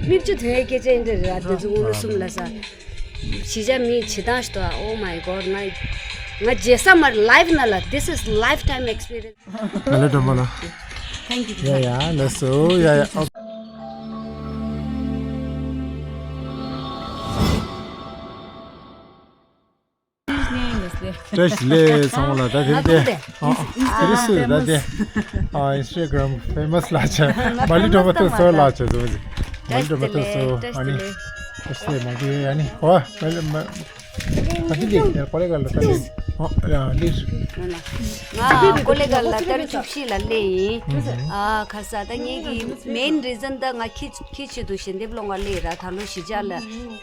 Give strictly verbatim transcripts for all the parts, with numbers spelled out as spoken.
མིག་ཆུ་ཐོན་ཡས་སྐད་ཆ་ཡིན་འདྲ་རེད། དེ་ཚོ་དངོས་གནས་གསུམ་ལ་ས། གཞིས་ཆགས་མི་ཇི་ལྟར་ཞིག་འདུག Oh my God. ང་ང་རྗེས་ས་མར་life ནང་ལ། This is lifetime experience. ལ་ལ་སྒྲོལ་མ་ལ། Thank you. ཡ་ཡ་ལགས་སོ། ཡ་ཡ། ཨོ། བཀྲ་ཤིས་བདེ་ལེགས་ཚང་མ་ལ། ད་དེ་རིང་དེ། ཨ་ཨ། དེ་རིང་སུ་ད་དེ། ཨ། Instagram famous ལགས་བྱས། མ་ལི་སྒྲོལ་མ་ཐུག་སོ་ལགས་བྱས། ཚང་མ་མ་ལི་སྒྲོལ་མ་ཐུག་སོ། ཨ་ནི། བཀྲ་ཤིས་བདེ་ལེགས། མ་གི་ཨ་ནི། ཨོ། མ་ལི་མ། ཨ་ཏི་ལི་ཀོ་ལེ་གྷལ་ལ་ཏ་ལི། ཨོ་ཡ་ལི། ང་ཀོ་ལེ་གྷལ་ལ་ཏ་རིག་བཅུ་བཞི་ལ་སླེབས་ཡིན། ཨ་ཁ་ས་ད་ངེད་ཀྱི་main reason ད་ང་ཁྱི་ཁྱི་ཆེད་དུ་ཞལ་འདེབས་སློང་བ་སླེབས་ར། ད་ལོ་གཞིས་ཆགས་ལ།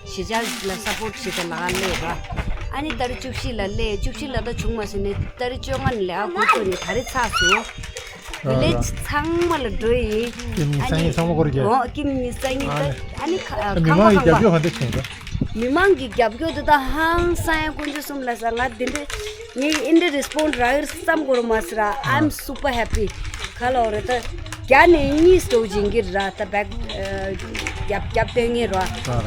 གཞིས་ཆགས་ལ་support བྱེད་དུ་ལ་སླེབས་ར། ཨ་ནི་ཏ་རིག་བཅུ་བཞི་ལ་སླེབས། བཅུ་བཞི་ལ་ད་བྱུང་མ་སོང་ནས་ཏ་རིག་བཅོ་ལྔ་ནས་ལས་ཀ་འགོ་བཙུགས་ནས་ད་རེས་ཚར་སོང་། village ཚང་མ་ལ་འགྲོ་ཡིན། ཀིམ་ཉི་ཨ་ནི། སང་ཉིན་ཚང་མ་སྐོར་རྒྱག་ཨོ་ཀིམ་ཉི་སང་ཉིན་ད་ཨ་ནི་ཁ་ཨ་མི་ཁང་པ་མང་གི་ཁང་པ། རྒྱབ་སྐྱོར་ག་འདྲ་བྱུང་ད། མི་མང་གི་རྒྱབ་སྐྱོར་དེ་ད་ཧང་སང་ཡ། དཀོན་མཆོག་གསུམ་ལ་ས། ང་འདི་འདྲ་ངས་འདི་འདྲ་respond རག་གི་རེད་བསམ་གོ་ར་མ་སོང་ར། I'm super happy. ག་ལ་འོ་རེད་ད། བརྒྱ་ནས་གཉིས་སྟོང་སྦྱིན་གྱི་ར། ད་back རྒྱབ་རྒྱབ་སྟོན་ངེས་ར།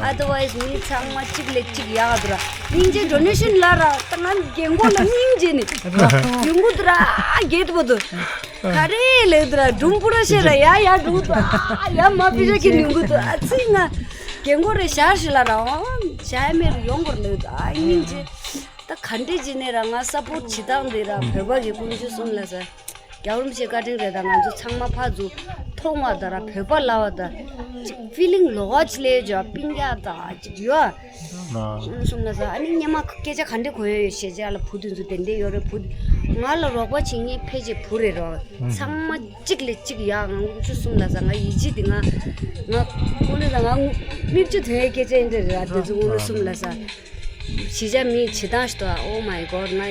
Otherwise མི་ཚང་མ་གཅིག་ལས་གཅིག་ཡག་འདུག་ར། སྙིང་རྗེ། donation ལ་ར། ད་ང་རྒན་གོག་ལ་སྙིང་རྗེ་ནི་ཡོང་གི་འདུག་ར། རྒྱལ་པོ་འདུག་ག་རེ་ལེགས་འདུག་ར། སྒྲུང་པོ་ར་བཤད་ར། ཡ་ཡ་འགྲོ་འདུག་ཨ་ཡ་མ་པི་ཤ་ཁྱི་ཉུང་གི་འདུག་ཨ་ཚིག་ང་རྒན་གོག་རེ་ཞར་ཞིག་ལ་ར། ཨོ་ཞར་མེར་ཡོང་གོ་ལེགས་འདུག་ཨ་སྙིང་རྗེ། ད་ག་འདྲས་བྱས་ནས་ར་ང་support བྱེད་སྟངས་འདི་ར། བོད་པ་གི་དཀོན་མཆོག་གསུམ་ལ་ས། རྒྱལ་བ་རིན་པོ་ཆེ་བཀའ་དྲིན་རེད། ད་ང་ཚོ་ཚང་མ་ཕར་ཚུར་མཐོང་བ་དང་ར། བོད་པ་ལབ་པ་དང་ཅིག་feeling ལོགས་ཀ་ཅིག་སླེབས་ཡོད། སྤུན་ཀྱག་དང་ཅིག་ཡོད། གསུམ་ལ་ས། ཨ་ནི་སྔོན་མ་སྐད་ཆ་ག་འདྲས་གོ་ཡོད་ཞེས་བྱ་ལ། བུ་དེ་ཚོ་དེ་འདྲས་ཡོད་རེད། བུ་ང་ལ་རོགས་པ་བྱེད་མཁན་ཕལ་ཆེར་བུ་རེད་རོ། ཚང་མ་གཅིག་ལས་གཅིག་ཡག་ང་དཀོན་མཆོག་གསུམ་ལ་ས། ང་ཡིད་ཆེས་དེ་ང་ང་དཀོན་མཆོག་ས། ང་མིག་ཆུ་ཐོན་ཡའི་སྐད་ཆ་ཡིན་འདྲ་རེད། དེ་ཚོ་དཀོན་མཆོག་གསུམ་ལ་ས། གཞིས་ཆགས་མི་ཇི་ལྟར་ཞིག་འདུག Oh my God. ང་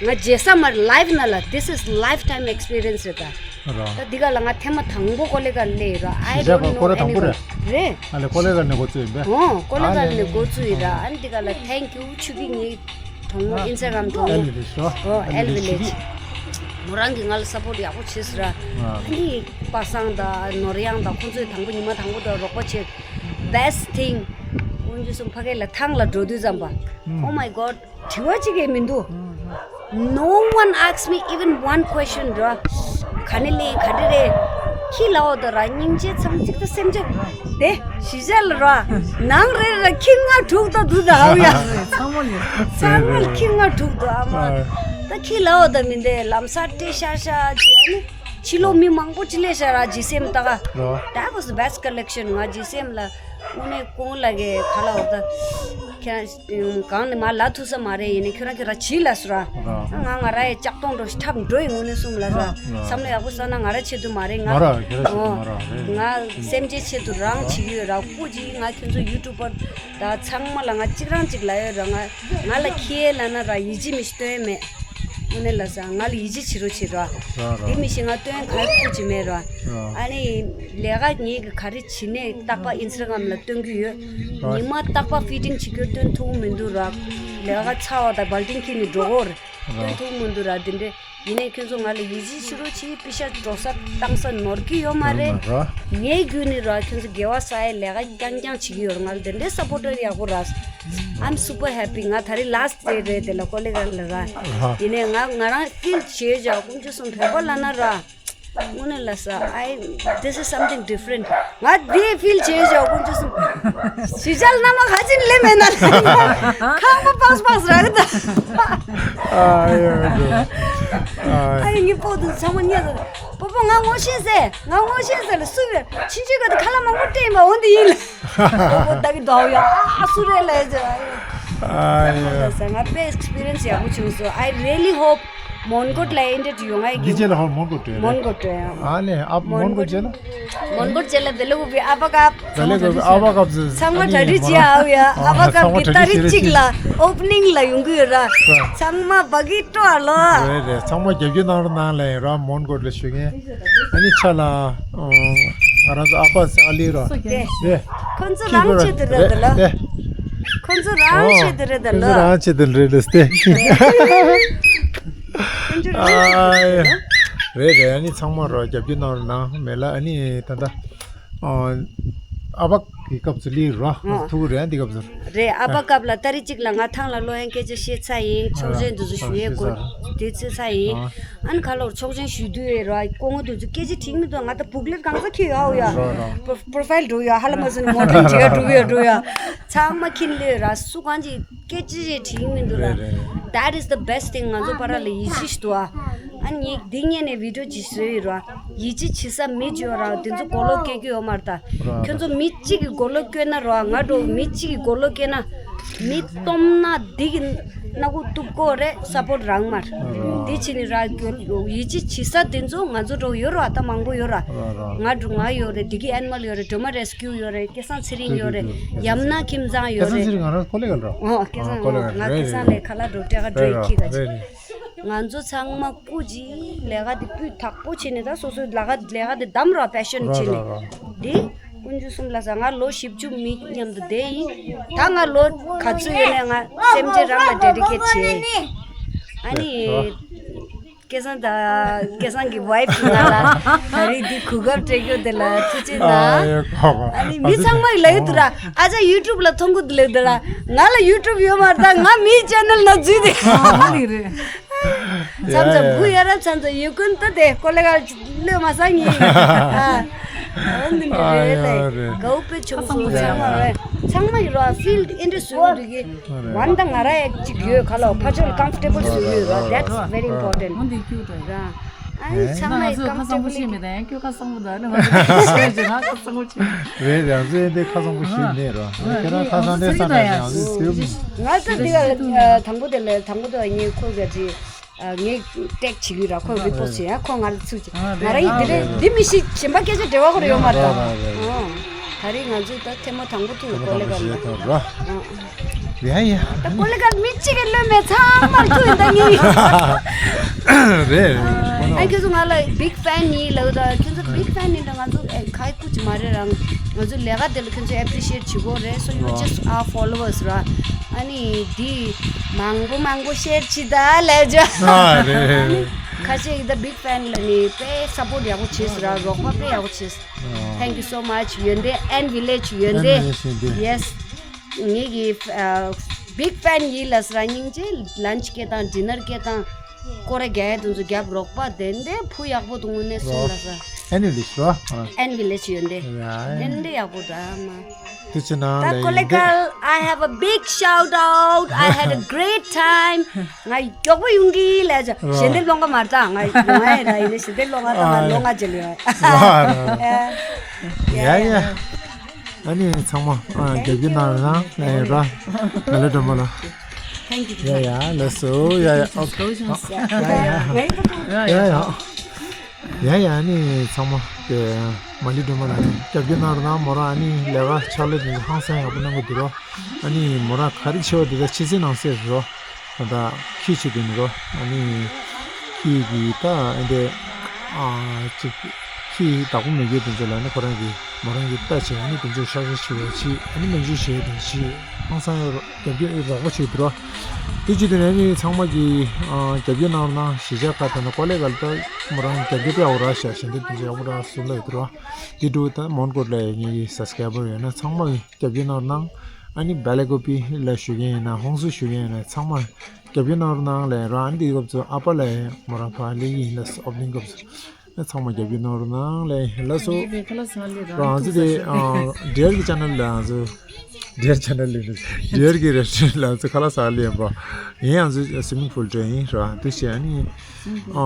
ང་རྗེས་ས་མར་life ནང་ལ། This is lifetime experience རེད་ད། ར། ད་འདི་ག་ལ་ང་ཐེངས་མ་དང་པོ་ཀོ་ལེ་གྷལ་སླེབས་ར། I གཞིས་ཆགས་don't པ་know ཀོ་ལེ་དང་པོ anyone རེད། རེད། ཨ་ལེ་ཀོ་ལེ་གྷལ་ནས་འགོ་བཙུགས་ཡིན་པས། ཨོ་ཀོ་ལེ་གྷལ་ནས་འགོ་བཙུགས་ཡིན་ར། ཨ་ནི་འདི་ག་ལ་thank you ཆུ་བི་ངའི་གྲོགས་མོ། Instagram གྲོགས་མོ། ཨེལ་ཝི་ལེཇ་ར། ཨོ་ཨེལ་ཝི་ལེཇ། མོ་རང་གིས་ང་ལ་support ཡག་པོ་བྱས་སོང་ར། ཨ་ནི་པ་སངས་དང་ནོར་གཡང་དང་ཁོང་ཚོས་དང་པོ་ཉི་མ་དང་པོ་དང་རོགས་པ་བྱས། Best thing དཀོན་མཆོག་གསུམ། ཕ་གི་ལ་ཐང་ལ་འགྲོ་དུས་ཙམ་པ། Oh my God. དྲི་བ་གཅིག་ཡང་མི་འདུག No one asked me even one question ར། ག་ནས་སླེབས། ག་འདྲ་རེད། ཁྱི་ལ་འོ་ད་ར། སྙིང་རྗེ་ཚང་གཅིག་ད་སེམས་ཅན་དེ་གཞིས་ཆགས་ལ་ར། ནང་རེ་ར་ཁྱི་ལྔ་དྲུག་ད་འདུག་ད་ཨའུ་ཡ། ཚང་མ་ལ་ཚང་མ་ལ་ཁྱི་ལྔ་དྲུག་ད་ཨ་མ། ད་ཁྱི་ལ་འོ་ད་མི་འདུག་ལམ་སང་སྤྲད་ཤག་ཤག་བྱས་ནི། ཕྱི་ལོགས་མི་མང་པོ་ཅིག་སླེབས་ཤག་ར། ཇི་སི་ཨེམ་ད་ག་ར། That was the best collection. ང་ཇི་སི་ཨེམ་ལ་དངོས་གནས་ཀུན་ལ་གི་ག་ལ་འོ་ད་ཁྱེད་རང་གང་ནས་མ་ལ་ཐུག་ས་མ་རེད། ཡིན་ནའི་ཁྱོད་རང་གིས་ར་བྱིས་ལ་སུ་ར། ར། ང་ང་ར་ཡི་ལྕགས་སྟོང་འགྲོ་ཞིག་འཁྲབ་འགྲོ་ཡི་དངོས་གནས་གསུམ་ལ་ར། ར། བསམ་བློ་ཡག་པོ་བསམ་ན་ང་ར་ཆེད་དུ་མ་རེད། ང་ང་ར་ཁྱེད་ར་ཆེད་དུ་ཨོ་མ་ར་རེད། ང་སེམས་ཅན་ཆེད་དུ་རང་བྱེད་ཀྱི་ཡོད་ར། ཀུ་ཅི་ང་ཁྱོད་ཚོ་ཡུ་ཊུབ་པར་ད་ཚང་མ་ལ་ང་གཅིག་རང་གཅིག་ལ་ཡོད་ར། ང་ང་ལ་ཁྱེད་ལ་ན་ར་ཡིད་ཆེས་མི་ཞིག་སྟོན་མེད། དངོས་གནས་ལ་ས་ང་ལ་ཡིད་ཆེས་བྱེད་རོགས་བྱེད་ར། ར་ར། དེ་མི་ཤེས་ང་སྟོན་ག་ཀུ་ཅི་མེད་ར། ར། ཨ་ནི་ལས་ཀ་ངེད་ཀྱི་ག་རེ་བྱེད་ནས་རྟག་པར་ཨིན་སི་ཊ་གྷ་རམ་ལ་སྟོན་གྱི་ཡོད། ར། ཉི་མ་རྟག་པར་ཕི་ཌིང་བྱེད་རྒྱུ་སྟོན་ཐུབ་མི་འདུག་ར། ལས་ཀ་ཚར་བ་དང་བལ་ཏིང་ཁྱེར་ནས་འགྲོ་གོ་ར། སྟོན་ཐུབ་མི་འདུག་ར། དེ་འདྲས་ཡིན་ནའི་ཁྱོད་ཚོ་ང་ལ་ཡིད་ཆེས་བྱེད་རོགས་བྱེད། པེ་ཤ་འགྲོ་ས་བཏང་ས་ནོར་གྱི་ཡོད་མ་རེད། ར། ངའི་བརྒྱུད་ནས་ར་ཁྱོད་ཚོ་དགེ་བ་བསགས་ཡའི་ལས་ཀ་རྐྱང་རྐྱང་བྱེད་ཀྱི་ཡོད་ར། ང་ལ་དེ་འདྲའི་སཔོར་ཊར་ཡག་པོ་ར། I'm super happy. ང་ད་རེས་ལཱ་སི་ཊི་ཌེ་རེད། དེ་ལ་ཀོ་ལེ་གྷལ་ལ་ར། ར། ཡིན་ནའི་ང་ང་རང་ཕིལ་བྱེད་བྱ་དཀོན་མཆོག་གསུམ་བོད་པ་ལ་ན་ར། དངོས་གནས་ལ་ས། I this is something different. ང་འདི་ཕིལ་བྱེད་བྱ་དཀོན་མཆོག་གསུམ། གཞིས་ཆགས་ལ་མནའ་མ་ག་ཅི་ནས་སླེབས་མེད་ན། ཁང་པ་པགས་པགས་རག་གི་ད། ཨ་ཡ་ཡ། ཨ་ཡ་ངའི་སྤོ་དུ་ཚང་མ་ཉལ་ཟེར། སྤོ་སྤོ་ང་ངོ་ཤེས་ཟེར། ང་ངོ་ཤེས་ཟེར་ལ་སུ་རེད། ཕྱིན་ཆད་ག་དུ་ཁ་ལག་མང་པོ་སྤྲད་ཡིན་པ་འོ་འདི་ཡིན་ལ། སྤོ་སྤོ་ད་གི་དོག་ཡ། ཨ་སུ་རེད་ལ་ཟེར། ཨ་ཡ། ཨ་ཡ་ཟེར། ང་དཔེ་ཨེག་སི་པི་རི་ཡན་སི་ཡག་པོ་བྱུང་སོང་། I really hope མོན་གྷོ་ལ་ཨེ་འདྲ་ཡོང་ང་གི། འདི་རྗེས་ལ་ཧོར་མོན་གྷོ་བྲོས་རེད། མོན་གྷོ་བྲོས་ཡང་། ཨ་ནི་ཨ་མོན་གྷོ་རྗེས་ལ། མོན་གྷོ་རྗེས་ལ་དེ་ལ་འུ་བི་ཨ་བ་ཀབ། དེ་ལ་འུ་བི་ཨ་བ་ཀབ་ཟེར། ཚང་མ་གྲ་སྒྲིག་བྱེད་ཨ་ཡ། ཨ་བ་ཀབ་ཀྱི་ཏ་རིག་གཅིག་ལ་ཨོ་པ་ནིང་ལ་ཡོང་གི་ཡོད་ར། ཚང་མ་བ་གི་སྤྲོ་ཨ་ལོ། རེད་རེད། ཚང་མ་རྒྱབ་སྐྱོར་གནང་རོགས་གནང་ལ་ཡིན་ར། མོན་གྷོ་ལ་ཞུ་མཁན། ཨ་ནི་ཆ་ལ། ང་རང་ཚོ་ཨ་ཁ་ཟེར་ཨ་ལི་ར། དེ། དེ། ཁོང་ཚོ་རང་ཆེད་དུ་རེད་དེ་ལ། དེ། ཁོང་ཚོ་རང་ཆེད་དུ་རེད་དེ་ལ། ཁོང་ཚོ་རང་ཆེད་དུ་རེད་དེ། ཁོང་ཚོ་རང་ཆེད་དུ་རེད་དེ་ལ། རེད་རེད། ཨ་ནི་ཚང་མ་ར་རྒྱབ་སྐྱོར་གནང་རོགས་གནང་མེད་ལ། ཨ་ནི་ད་ལྟ། ཨ་བ། འདི་སྐབས་སུ་ལི་རོ་ཨ། ཐུག་རེད་འདི་སྐབས་སུ། རེད། ཨ་ཕ་སྐབས་ལ་ཏ་རིག་གཅིག་ལ་ང་ཐང་ལ་ལོ་ཡང་སྐད་ཆ་བཤད་ཚར་ཡིན། ཆོག་མཆན་འདི་ཚོ་ཞུ་ཡས་དགོས། དེ་ཚོ་ཚར་ཡིན། ཨ་ནི་ཁ་ལོར་ཆོག་མཆན་ཞུ་དུས་ཡོད་ར། སྐུ་ངོ་དེ་ཚོ་སྐད་ཆ་དྲིས་མི་འདུག་ང་ད་བུག་ལེར་གང་ས་ཁྱེར་ཡོད་ཡ། པོ་རོ་ཕའིལ་འགྲོ་ཡ། ཧ་ལ་མ་སོན་མོ་ཊན་བྱེད་ཡ་འགྲོ་ཡ་འགྲོ་ཡ། ཚང་མ་ཁྱིན་ལེ་ར། སུ་གང་ཅིག་སྐད་ཆ་ཞིག་དྲིས་མི་འདུག་ར། རེད་རེད། That is the best thing. ང་ཚོ་བར་ལ་ཡིད་ཆེས་ཤིག་འདུག་ཨ། ཨ་ནི་འདི་ཉན་ནས་བི་ཌིའོ་ཅིག་བཟོས་ཡོད་ར། ཡིད་ཆེས་བྱེད་ས་མི་བྱོས་ར། དེ་ཚོ་མགོ་ལོག་སྐྱེ་རྒྱུ་ཡོད་མ་རེད་ད། ར་ར། ཁྱོད་ཚོ་མི་གཅིག་གི་མགོ་ལོག་སྐྱོན་ན་ར། ང་འགྲོ་མི་གཅིག་གི་མགོ་ལོག་སྐྱོན་ན། མི་སྟོང་ན་འདི་གི་སྣ་ཁུག་གཏུབ་དགོས་རེད། སཔོར་ཊི་རག་མ་རེད། ར་ར། དེ་ཕྱིན་ནི་ར་ཡིད་ཆེས་བྱེད་ས་དེ་ཚོ་ང་ཚོ་འགྲོ་ཡོད་ར། ད་མང་པོ་ཡོད་ར། ར་ར། ང་འགྲོ་ང་ཡོད་རེད། འདི་གི་ཨེ་ནི་མལ་ཡོད་རེད། སྒྲོལ་མ་རེ་སི་ཀིའུ་ཡོད་རེད། སྐལ་བཟང་ཚེ་རིང་ཡོད་རེད། ཡམ་ན་ཁྱིམ་ཚང་ཡོད་རེད། སྐལ་བཟང་ཚེ་རིང་ང་རང་ཀོ་ལེ་གལ་ར། ཨོ་སྐལ་བཟང་ཀོ་ལེ་གལ་ང་རེད། སྐལ་བཟང་ལས་ཁ་ལག་འགྲོ་སྤྲད་ག་འགྲོ་ཡི་ཁྱི་ག་ཅི། ང་ཚོ་ཚང་མ་སྐུ་མཁྱེན། ལས་ཀ་འདི་སྤུས་དག་པོ་བྱས་ནས་ད་སོ་སོའི་ལས་ཀ་ལས་ཀ་འདི་བདམས་རོགས། པེ་ཤོན་བྱས་ནས་འདི་དཀོན་མཆོག་གསུམ་ལ་ཟ། ང་ལོ་བཞི་བཅུ་མི་མཉམ་དུ་བསྡད་ཡིན། ད་ང་ལོ་ག་ཚོད་ཡོད་ནས་ང་སེམས་ཅན་རང་ལ་ཌེ་ཌི་ཀེཊ་བྱས། ཨ་ནི་སྐལ་བཟང་ད་སྐལ་བཟང་གི་ཝའིཕ་གི་ང་ལ་ད་རེས་འདི་གོ་སྐབས་སྤྲད་རྒྱུ་དེ་ལ་ཐུགས་རྗེ་གནང་། ཨ་ནི་མི་ཚང་མ་ཡི་ལ་ཡོད་དུ་ར། ཨ་ཅག་ཡུ་ཊུབ་ལ་མཐོང་གི་འདུག་ལེ་དུ་ར། ང་ལ་ཡུ་ཊུབ་ཡོད་མ་རེད་ད། ང་མིའི་ཅེ་ནལ་ནང་འཛུལ་ཏེ། མཚམས་མཚམས་བུ་ཡ་རབས་མཚམས་མཚམས་ཡུ་ཀུན་ཏུ་དེ་ཀོ་ལེ་གལ་གློད་མ་ས་ངེས། ཨ་འདི་འདྲ་རེད་ལེ། གའུ་པེ་ཆུང་ཆུང་ཚང་མ་རེད། ཚང་མ་ཡོད་ར། ཕིལ་ཌི་ཨིན་ཌི་སི་ཡོད་རེད་གི། ཝན་ད་ང་ར་ཡག་ཅིག་ཡོད་ཁ་ལོ། ཕ་ཆོས་ལ་ཀམ་ཕོར་ཊེ་བལ་ཞིག་ཡོད་ར། That's very important. ར། ཨ་ནི་ཚང་མ་ཡི་ཀམ་ཕོར་ཊེ་བལ་ཡིན། ཁ་གསང་པོ་ཞིག་མེད་ད་ཡང་ཁྱོད་ཁ་གསང་པོ་འདུག་ཨ་ནི་ང་ཚོ་ཁ་གསང་པོ་ཞིག་རེད། ང་ཚོ་ཡིན་དེ་ཁ་གསང་པོ་ཞིག་མེད་ར། ཁྱེད་རང་ཁ་གསང་དེ་ས་ད་ཡང་ང་ཚོ་ང་ཚོ་འདི་ག་དང་པོ་དེ་ལ་དང་པོ་དེ་ངས་ཁོ་ག་ཅི། ངས་ཏེག་བྱེད་ཀྱི་ར། ཁོས་རི་པོ་སི་ཡ་ཁོ་ང་ལ་ཚུགས་ཀྱི། ང་རང་ཡིན་འདི་རེད། འདི་མི་ཤེས། གཞན་པ་སྐད་ཆ་འབྲེལ་བ་ཁོ་ར་ཡོད་མ་རེད་ད། རེད་རེད་རེད། ཨོ། ད་རེས་ང་ཚོས་ད་ཐེངས་མ་དང་པོ་ཐུག་ཐེངས་མ་ཀོ་ལེ་དང་པོ་གལ་ལ། ཞེས་ཐོག་ར། ཨོ། ཡ་ཡ། ད་ཀོ་ལེ་གལ་མི་གཅིག་གིས་བློས་མེད། ཚང་མར་ཐུག་ཡིན་ད་ངས། རེད་རེད། ཨ་ཁྱོད་ཚོ་ང་ལ་བིག་ཕེན་ཡིན་ལབ་ད། ཁྱོད་ཚོ་བིག་ཕེན་ཡིན་ད། ང་ཚོ་ཨེ་ཁ་ཡི་ཀུ་ཅི་མ་རེད་རང་། ང་ཚོ་ལས་ཀ་དེ་ལ་ཁྱོད་ཚོ་ཨེ་པི་རི་ཤི་ཨེཊ་བྱེད་དགོས་རེད། So you just are followers ར། ཨ་ནི་འདི་མང་པོ་མང་པོ་ཤེར་བྱེད་ད་ལབ་བྱ། ཨ་རེད། ཁ་ཤས་ཡིན་ད་བིག་ཕེན་ལ་ནི་དཔེ་སཔོརཊ་ཡག་པོ་བྱས་སོང་ར། རོགས་པ་དཔེ་ཡག་པོ་བྱས། Thank you so much. ཡོན་ཏན་ཨེན་ཝི་ལེཇ། ཡོན་ཏན་ཨེན་ཝི་ལེཇ་ཡོན་ཏན། Yes. ངེད་ཀྱི་བིག་ཕེན་ཡིན་ལ་སོ་ར། སྙིང་རྗེ། ལན་ཆི་སྐད་བཏང་། ཌི་ནར་སྐད་བཏང་། སྐོར་ར་རྒྱག་ཡ་དེ་ཚོ་རྒྱབ། རོགས་པ་དེ་འདྲའི་བུ་ཡག་པོ་འདུག་དངོས་གནས་སོང་ལ་སོ་ར། ཨེན་ཝི་ལེཇ་ར། ཨེན་ཝི་ལེཇ་ཡོན་ཏན། ཡ། དེ་འདྲའི་ཡག་པོ་འདུག་ཨ་མ། དེ་ཕྱི་ནང་ད་ལ་ཀོ་ལེ་ཡིན་དེ། གལ། I have a big shout out. I had a great time. ང་མགྱོགས་པོ་ཡོང་གི་ལབ་བྱ། ར། ཞལ་འདེབས་སློང་ག་མ་རེད་ད། ང་ཡོང་ཡ་ར་ཡིན་ན་ཞལ་འདེབས་སློང་ག་ད། ང་ལོ་ལྔ་རྗེས་ལ་ཡོང་ཡ། ཡ་ཡ། ཨ་ནི་ཚང་མ་ཨ་རྒྱབ་སྐྱོར་གནང་རོགས་གནང་ལབ་ཡ་ར། ང་ལ་སྒྲོལ་མ་ལ། Thank you. ཡ་ཡ་ལགས་སོ། ཡ་ཡ། ཨོ་ཁེ། ཡ་ཡ། ཡ་ཡ། ཡ་ཡ། ཨ་ནི་ཚང་མ་དེ་མ་ལི་སྒྲོལ་མ་ལ་ནི་རྒྱབ་སྐྱོར་གནང་རོགས་གནང་། མོ་རང་ཨ་ནི་ལས་ཀ་ཕྱག་ལས་དེ་ཧང་སང་ཡག་པོ་གནང་གི་འདུག་རོ། ཨ་ནི་མོ་རང་ག་རེ་བྱེད་པ་དེ་ད་ཕྱི་གསལ་ནང་གསལ་རེད་རོ། ད་ལྟ་ཁྱི་བྱེད་དུ་ནི་རོ། ཨ་ནི་ཁྱི་གི་ད་ཨ་འདི་ཨ་ཅིག་ཁྱི་བདག་པོ་མེད་མཁན་དེ་ཚོ་ལ་ནི་ཁོ་རང་གི་མོ་རང་གི་ལྟ་བྱེད། ཨ་ནི་དེ་ཚོ་ཤག་ཤག་བྱེད་པ་བྱེད། ཨ་ནི་སྨན་བཅོས་བྱེད་དང་བྱེད། ཧང་སང་རྒྱབ་སྐྱོར་རོགས་པ་བྱེད་དུ་རོ། དེ་བྱེད་དུ་ནི་ཨ་ནི་ཚང་མ་གི་ཨ་རྒྱབ་སྐྱོར་གནང་རོགས་གནང་། གཞིས་ཆགས་ཁག་ད་ནི་ཀོ་ལེ་གལ་ད་མོ་རང་རྒྱབ་སྐྱོར་དཔེ་ཡག་པོ་རག་ཤག་ཞལ་འདེབས་དེ་ཚོ་ཡག་པོ་རག་སོང་ལབ་ཡོད་དུ་རོ། དེ་འདྲ་ད་མོན་གྷོ་ལ་ངེད་ཀྱི་སབ་སི་ཀ་རའི་བར་ཡོད་ན་ཚང་མ་གི་རྒྱབ་སྐྱོར་གནང་རོགས་གནང་། ཨ་ནི་སྦེ་ལ་ཀོ་པི་ལ་ཞུ་མཁན་ཡིན་ན། ཧོང་སུ་ཞུ་མཁན་ཡིན་ན། ཚང་མ་རྒྱབ་སྐྱོར་གནང་རོགས་གནང་ལབ་ཡ་ར། ཨ་ནི་དེའི་སྐབས་སུ་ཨ་ཕ་ལ་མོ་རང་ཕར་སླེབས་ཀྱི་ཡིན་ལ། ཨོ་པ་ནིང་སྐབས་སུ་ཚང་མ་རྒྱབ་སྐྱོར་གནང་རོགས་གནང་ལབ་ཡ། ལགས་སོ། རང་ཚོ་དེ་ཨ་ཌི་ཡར་གི་ཅེ་ནལ་ལ་ང་ཚོ། ཌི་ཡར་ཅེ་ནལ་ལ་ཌི་ཡར་གི་རེ་སི་ཊོ་རན་ལ་ང་ཚོ་ཁ་ལག་ཟ་ག་སླེབས་པ་ཡིན། ང་ཚོ་སུའི་མིང་པུལ་འདྲ་ཡིན་ར། དེ་བྱས་ཨ་ནི་ཨ་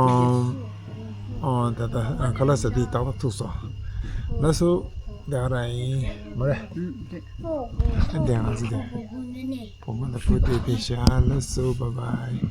ཨ་ད་ལྟ་ཁ་ལག་ཟ་དུས་ཏག་ཏག་ཐུག་སོང་། ལགས་སོ། དེ་ག་རང་ཡིན་མ་རེད། དེ་ང་ཚོ་དེ་བུ་མོ་དང་བུ་དེ་དེ་བཞག་ལགས་སོ། བཱའི་བཱའི།